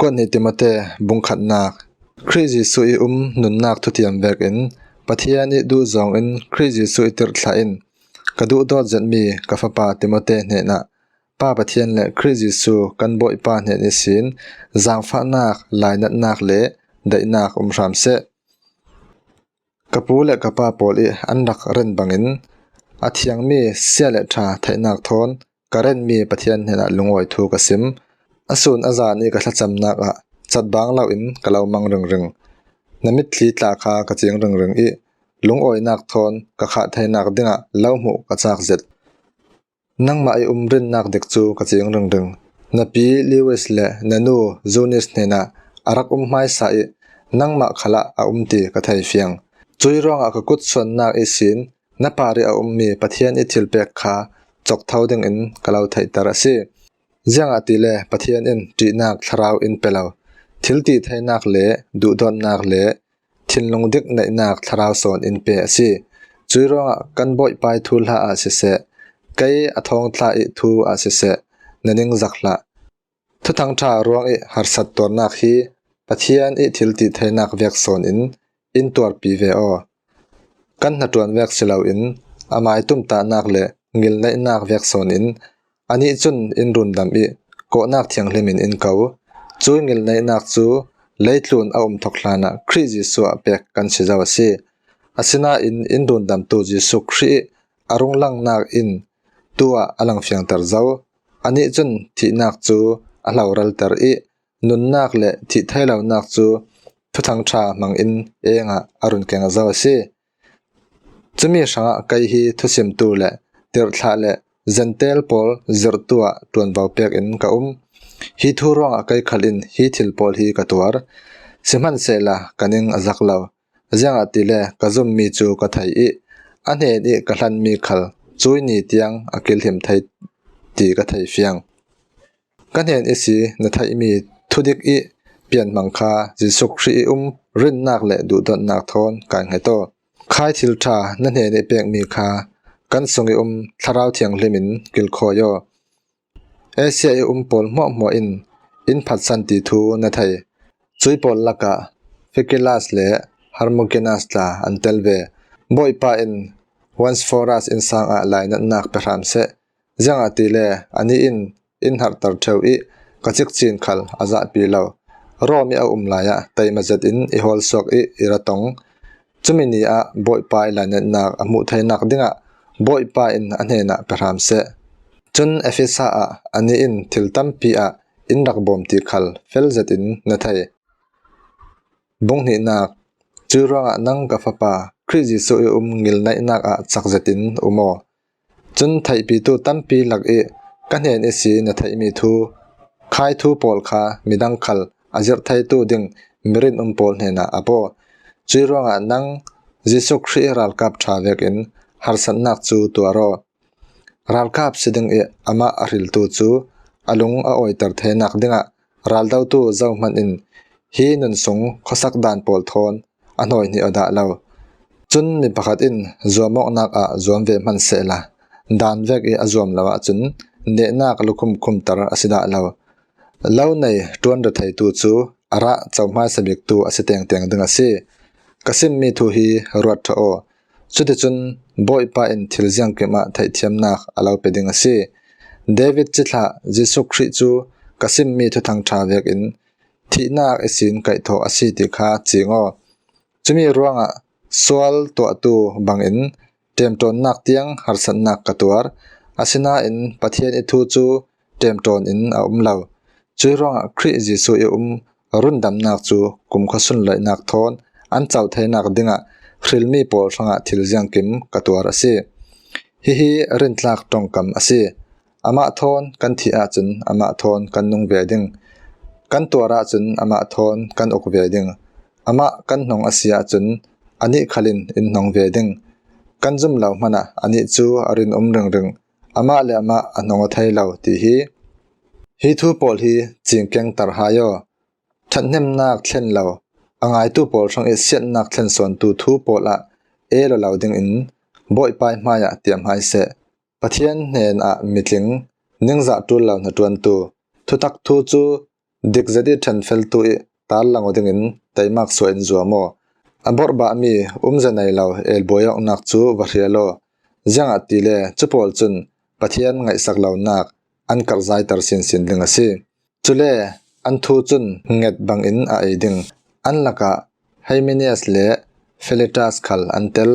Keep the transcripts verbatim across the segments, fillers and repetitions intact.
Kua ni Timote bung khatnak. Khrih Jesuh i um nunnak thutiam vekin Pathian i duh zawngin Khrih Jesuh i tirhthlah in ka duhdawt zetmi ka fapa Timote hnenah Pa Pathian le Khrih Jesuh kan Bawipa hnen ihsin zangfahnak, lainatnak le daihnak um hram seh. Ka pu le ka pa pawl i an rak ren bangin a thiangmi sia le ṭha theihnak thawn ka renmi Pathian hnenah lungawi thu ka sim. A sun a zan i ka thlacamnak ah catbang loin ka lo mang ringring. Na mitthli tla kha ka ciing ringring i lungawinak thawn ka khah theinak dingah lo hmuh ka cak zet. Nangmah i um rinnak dik cu ka ciing ringring. Na pi Lois le na nu Eunice hnenah a rak um hmaisa i nangmah khalah a um ti ka thei fiang. Cui ruangah ka kutsuannak ihsin na par i a ummi Pathian i thilpek kha cawktho dingin ka lo theihter a si. Ziangahtile Pathian in ṭihnak thlarau in pe lo, thil ti theinak le duhdawtnak le thinlung dik neihnak thlarau sawn in pe a si. Cui ruangah kan Bawipa i thuhla ah siseh, kei a thawngtla i thu ah siseh, na ningzak hlah. Thuthang ṭha ruang i harsat tuarnak hi Pathian i thil ti theinak vek sawn in in tuarpi ve aw. Kan hnaṭuan vek si loin a mai tumtahnak le ngilneihnak vek sawn in anih cun in rundam i kawhnak thianghlim in in ko. Cui ngilneihnak cu leitlun a um thok hlanah Khrih Jesuh ah pek kan si zo a si. Asinain in rundamtu Jesuh Khrih i a runglangnak in tu ah a langfiangter zo. Anih cun thihnak cu a hloralter i nunnak le thih thei lonak cu Thuthang ṭha hmangin engah a run keng zo a si. Cumi hrangah kei hi thusimtu le tirhthlah le Jentail pawl zirhtu ah ṭuanvo pek in ka um. Hi thu ruangah kei khal in hi thil pawl hi ka tuar. Sihmanhsehla ka ning a zak lo. Ziangahtile ka zummi cu ka thei i a hnen i ka hlanmi khal cui ni tiang a kilhim thei ti ka thei fiang. Ka hnen ihsi na theihmi thudik i pianhmang kha Jesuh Khrih i um rinnak le duhdawtnak thawn kai hnget aw. Khai thil ṭha na hnen i pekmi kha kan sung i um Thlarau Thianghlim in kilkhawi aw. Asia i um pawl hmuahhmuah in in phatsan ti thu na thei. Cui pawl lakah Figelas le Hermogenas tla an tel ve. Bawipa in Onesiphorus innsang ah lainatnak pe hram seh. Ziangahtile anih in in harhter ṭheu i ka cikcin khal a zahpi lo. Rom i a um lai ah taima zet in i hawlsuak i i ra tong. Cumi ni ah Bawipa i lainatnak a hmuh theinak dingah Bawipa in a hnenah pe hram seh. Cun Efesa ah anih in thil tampi ah in rak bawm ti khal fel zetin na thei. Bung hnihnak. Cui ruangah nang ka fapa Khrih Jesuh i um ngilneihnak ah cak zetin um aw. Cun theihpitu tampi lak i ka hnen ihsi na theihmi thu, khai thu pawl kha midang khal a zirh theitu ding mirin um pawl hnenah a paw. Cui ruangah nang Jesuh Khrih i ralkap ṭha vekin harsatnak cu tuar aw. Ralkap si ding i amah a hriltu cu a lung a awiter theinak dingah raldotu zohman in hi nun sung khuasak dan pawl thawn a hnawi hnih aw dah lo. Cun mi pakhat in zuam awknak ah zuam ve hmansehla, dan vek i a zuam lo ahcun nehnak lukhum khumter a si dah lo. Lo nei ṭuan retheitu cu a rah cohmaisa biktu a si tengteng ding a si. Ka simmi thu hi ruat ṭha aw. Cuticun Bawipa in thil ziangkim ah theihthiamnak a lo pe ding a si. David cithlah Jesuh Khrih cu ka simmi thuthang ṭha vekin thihnak ihsin kaihthawh a si ti kha ciing aw. Cumi ruangah sual tuahtu bangin ṭemṭawnnak tiang harsatnak ka tuar, asinain Pathian i thu cu ṭemṭawn in a um lo. Cui ruangah Khrih Jesuh i um rundamnak cu kumkhua sunlaihnak thawn an co theinak dingah hrilmi pawl hrangah thil ziangkim ka tuar a si. Hihi rintlak ṭongkam a si. Amah thawn kan thih ahcun amah thawn kan nung ve ding. Kan tuar ahcun amah thawn kan uk ve ding. Amah kan hnong a si ahcun anih khal in in hnong ve ding. Kan zum lo hmanah anih cu a rin um ringring. Amah le amah a hnong aw thei lo ti hi. Hi thu pawl hi cingkengter hai aw. Ṭhathnemnak thlen lo, a ngaitu pawl hrang i siatnak thlen sawntu thu pawl ah el aw lo dingin Bawipa i hmaiah tiam hai seh. Pathian hnenah mitling, ningzah ṭul lo hnaṭuantu, thutak thu cu dik zet ih ṭhenfeltu ih tarlang aw dingin taimak suah in zuam aw. A borhbahmi umze nei lo elbuai awknak cu va hrial aw. Ziangahtile cu pawl cun Pathian ngaihsak lonak an karhzaiter sinsin ding a si. Cule an thu cun nget bangin a ei ding. An lakah Hymenaeus le Philetus khal an tel.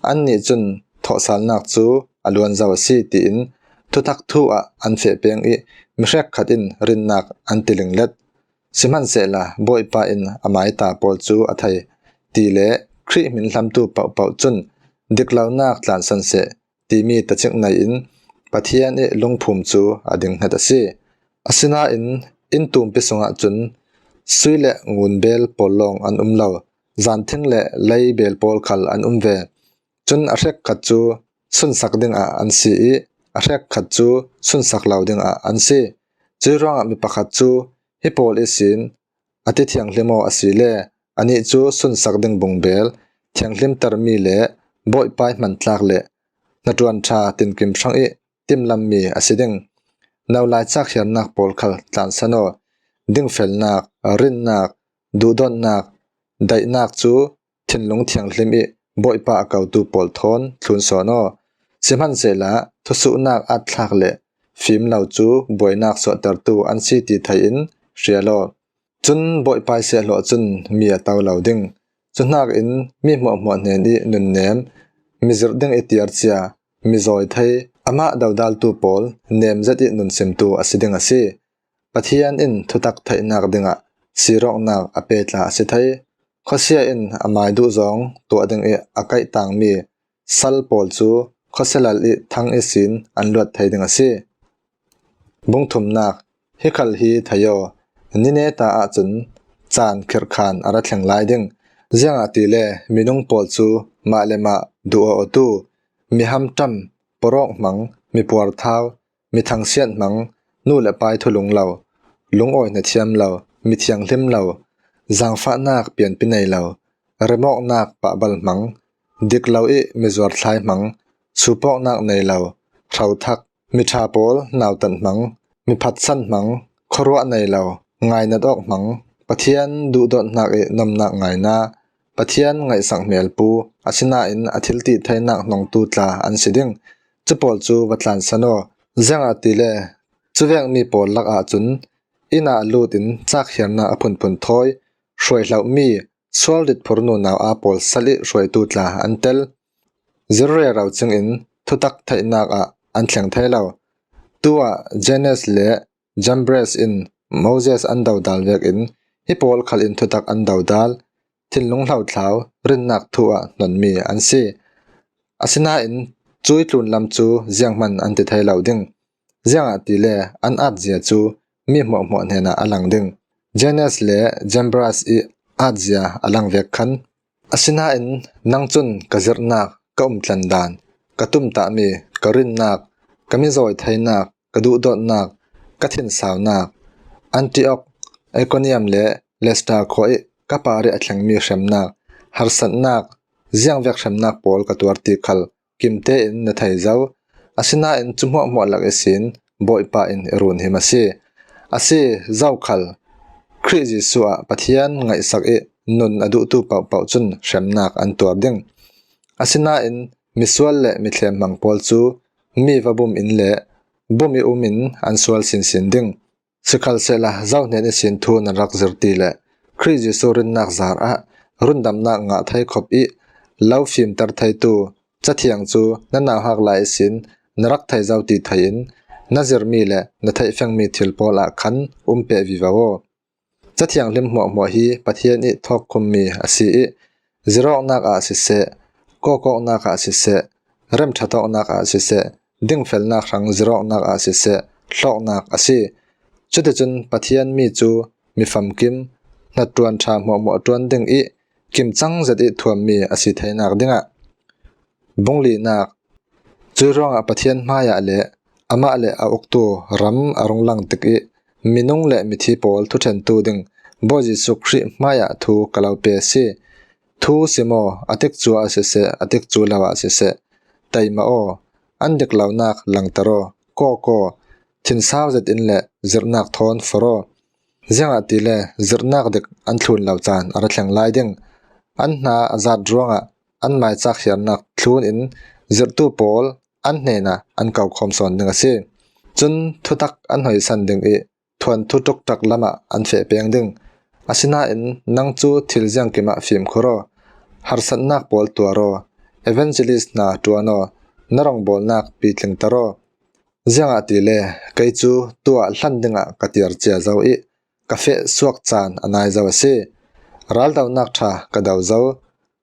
Annih cun thawhsalnak cu a luan zo a si, tiin thutak thu ah an feh peng ih mi hrekkhat in rinnak an ti linglet. Sihmansehla Bawipa in a maita pawl cu a thei ti le Khrih hminhlamtu pohpoh cun dik lonak tlansan seh timi tacik nei in Pathian ih lungphum cu a ding hnget a si. Asinain inn tumpi sungah cun sui le ngun beel pawl lawng an um lo, zanthing le lei beel pawl khal an um ve. Cun a hrekkhat cu sunsak dingah an si ih a hrekkhat cu sunsak lo dingah an si. Cuih ruangah mi pakhat cu hi pawl ihsin a ti thianghlim aw asile, anih cu sunsak ding bungbeel, thianghlimtermi le Bawipa ih hmantlak le hnaṭuan ṭha tinkim hrang ih timlammi a si ding. Nolai cak hiarnak pawl khal tlansan aw. Dingfelnak, rinnak, duhdonnak, daihnak cu thinlung thianghlim ih Bawipa a kotu pawl thawn thlun sawn aw. Sihmansehla thusuhnak atthlak le fim lo cu buainak suahtertu an si ti thei in hrial aw. Cun Bawipa ih siahhlawh cun mi a to lo ding. Cuhnakin mi hmuahhmuah hnen ih nunnem, mi zirh ding ih tiarcia, mi zawi thei, amah dodaltu pawl nem zet ih nunsimtu a si ding a si. Pathian in thutak theihnak dingah sirawknak a pe tla a si thei. Khuasia in a mai duhzawng tuah ding ih a kaihtangmi sal pawl cu khuasia lal ih thang ihsin an luat thei ding a si. Bungthumnak, hi khal hi thei aw, ni neta ahcun caan khirhkhan a ra thleng lai ding. Ziangahtile minung pawl cu mah le mah duh aw awtu, mi hamṭam, porawk hmang, mi puarthau, mi thangsiat hmang, nu le pai thulung lo, lungawi hnathiam lo, mi thianghlim lo, zaangfahnak pianpi nei lo, remawknak pahbal hmang, dik lo ih mizuarthlai hmang, suupawknak nei lo, hrothak, miṭha pawl nautat hmang, mi phatsan hmang, khuaruah nei lo, ngainat awk hmang, Pathian duhdawtnak ih nomnak ngaina, Pathian ngaihsak hmelpu, asinain a thiltitheinak hnongtu tla an si ding. Cu pawl cu va tlansan aw. Ziangahtile cuvekmi pawl lakah cun inn ah lut in cak hiarnak a phunphun thawi, hruaihlohmi sual ritphur nunau aa pawl sal ih hruaitu tla an tel. Zir rero cingin thutak theihnak ah an thleng thei lo. Tu ah Jannes le Jambres in Moses an dodal vekin hi pawl khal in thutak an dodal, thinlung hlothlau, rinnak thu ah hnonmi an si. Asinain cuih tlunlam cu zianghman an ti thei lo ding. Ziangahtile an atzia cu mi hmuahhmuah hnenah a lang ding. Jannes le Jambres ih atzia a lang vek khan, asinain nang cun ka zirhnak, ka umtlandan, ka tumtahmi, ka rinnak, ka mizawi theinak, ka duhdawtnak, ka thinsaunak, Antioch, Iconium le Listra khua ih ka parih a thlengmi hremnak, harsatnak, ziangvek hremnak pawl ka tuar ti khal kimtein na thei zo. Asinain cu hmuahhmuah lak ihsin Bawipa in i runhim a si. A si zokhal Khrih Jesuh ah Pathian ngaihsak ih nun a duhtu pohpoh cun hremnak an tuar ding. Asinain misual le mithlem hmang pawl cu mi va bum in le bum ih um in an sual sinsin ding. Sikhalsehla zohnen ihsin thu nan rak zir ti le Khrih Jesuh rinnak zar ah rundamnak ngah thei khop ih lo fimter theitu Cathiang cu na nauhak lai ihsin na rak thei zo ti thei in na zirmi le na theihfengmi thil pawl ah khan um peh vivo aw. Cathianghlim hmuahhmuah hi Pathian ih thawkkhummi a si ih zirawknak ah siseh, kawkawknak ah siseh, remṭhatawknak ah siseh, dingfelnak hrang zirawknak ah siseh, hlawknak a si. Cuticun Pathian mi cu mi famkim, hnaṭuan ṭha hmuahhmuah ṭuan ding ih kimcang zet ih thuammi a si theinak dingah bung linak, cuih ruangah Pathian hmaiah le amah le a uktu ram a rung lang tikih minung le mithi pawl thuṭhentu ding Bawi Jesuh Khrih hmaiah thu ka lo pe a si. Thu sim aw, a tikcu ah siseh, a tikcu lo ah siseh, taima aw, an dik lonak langter aw, kawk aw, thinsau zetin le zirhnak thawn for aw. Ziangahtile zirhnak dik an thlun lo caan a ra thleng lai ding. An hna a zat ruangah an maicak hiarnak thlun in zirhtu pawl an hnenah an kokhawm sawn ding a si. Cun thutak an hoisan ding i thuanthu ṭukṭak lamah an feh peng ding. Asinain nang cu thil ziangkim ah fimkhur aw, harsatnak pawl tuar aw, evangelist hna ṭuan aw, na rawngbawlnak pitlingter aw. Ziangahtile kei cu tuah hlan dingah ka tiar cia zo i ka feh suak caan a nai zo a si. Raldonak ṭha ka do zo,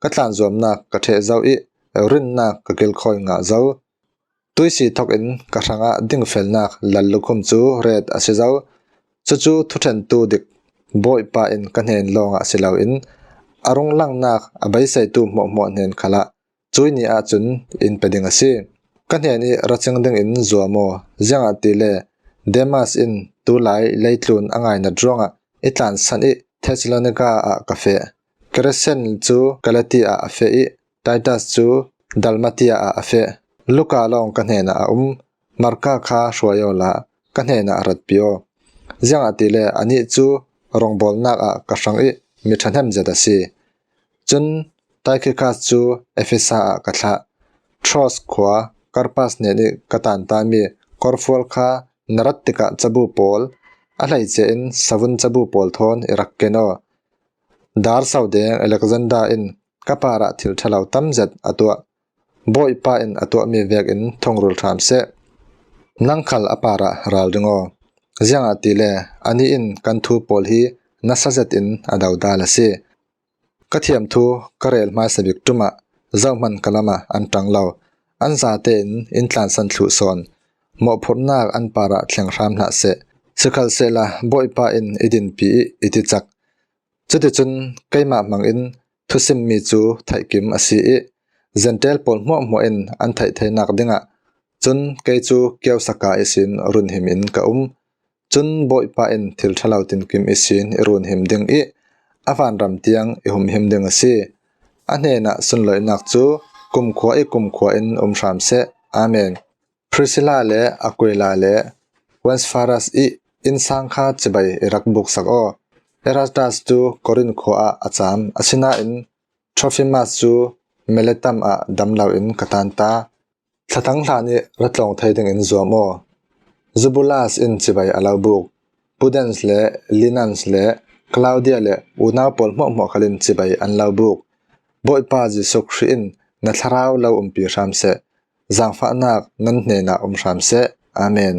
ka tlanzuamnak ka ṭheh zo i rinnak ka kilkhawi ngah zo. Tuisi thokin ka hrangah dingfelnak lallukhum cu ret a si zo. Cucu thuṭhentu dik Bawipa in ka hnen lawngah si loin a runglangnak a beiseitu hmuahhmuah hnen khalah cuih ni ahcun in pe ding a si. Ka hnen i ra cing dingin zuam aw, ziangahtile Demas in tulai leitlun a ngainat ruangah i tlansan i Thessalonika ah ka feh. Crescens cu Galatia ah a feh i Titus cu Dalmatia ah a feh. Luka lawng ka hnenah a um. Marka kha hruai awla ka hnenah ratpi aw. Ziangahtile anih cu rawngbawlnak ah ka hrang i mi ṭhahnem zet a si. Cun Tychicus cu Efesa ah ka thlah. Troas khua Karpas hnen i ka tantami Korfual kha na rat tikah cabu pawl, a hleice in savun cabu pawl thawn i rak ken aw. Dar sodeng Alexander in ka parah thil ṭhalo tam zet a tuah. Bawipa in a tuahmi vekin thungrul hram seh. Nang khal a parah ral ding aw. Ziangahtile anih in kan thu pawl hi nasa zetin a dodal a si. Ka thiamthu ka rel hmaisa bik ṭumah zohman ka lamah an ṭang lo. An zatein in tlansan thluh sawn. Mawhphurhnak an parah thleng hram hlah seh. Sikhalsehla Bawipa in i dinpi i i ticak. Cuticun keimah hmangin thusimmi cu theihkim a si i Jentail pawl hmuahhmuah in an theih theinak dingah cun kei cu kiosaka ihsin runhim in ka um. Cun Bawipa in thil ṭhalo tinkim ihsin i runhim ding i a vanram tiang i humhim ding a si. A hnenah sunloihnak cu kumkhua i kumkhua in um hram seh. Amen. Priscilla le Aquila le Onesiphorus i innsang kha cibai i rak buksak aw. Erastus cu Korin khua ah a caam, asinain Trophimas cu Miletam ah dam loin ka tanta. Thla thang hlan i ra tlawng thei dingin zuam aw. Eubulus in cibai a lo buk. Pudens le Linus le Klaudia le unau pawl hmuahhmuah khal in cibai an lo buk. Bawipa Jesuh Khrih in na thlarau lo umpi hram seh. Zaangfahnak nan hnenah um hram seh. Amen.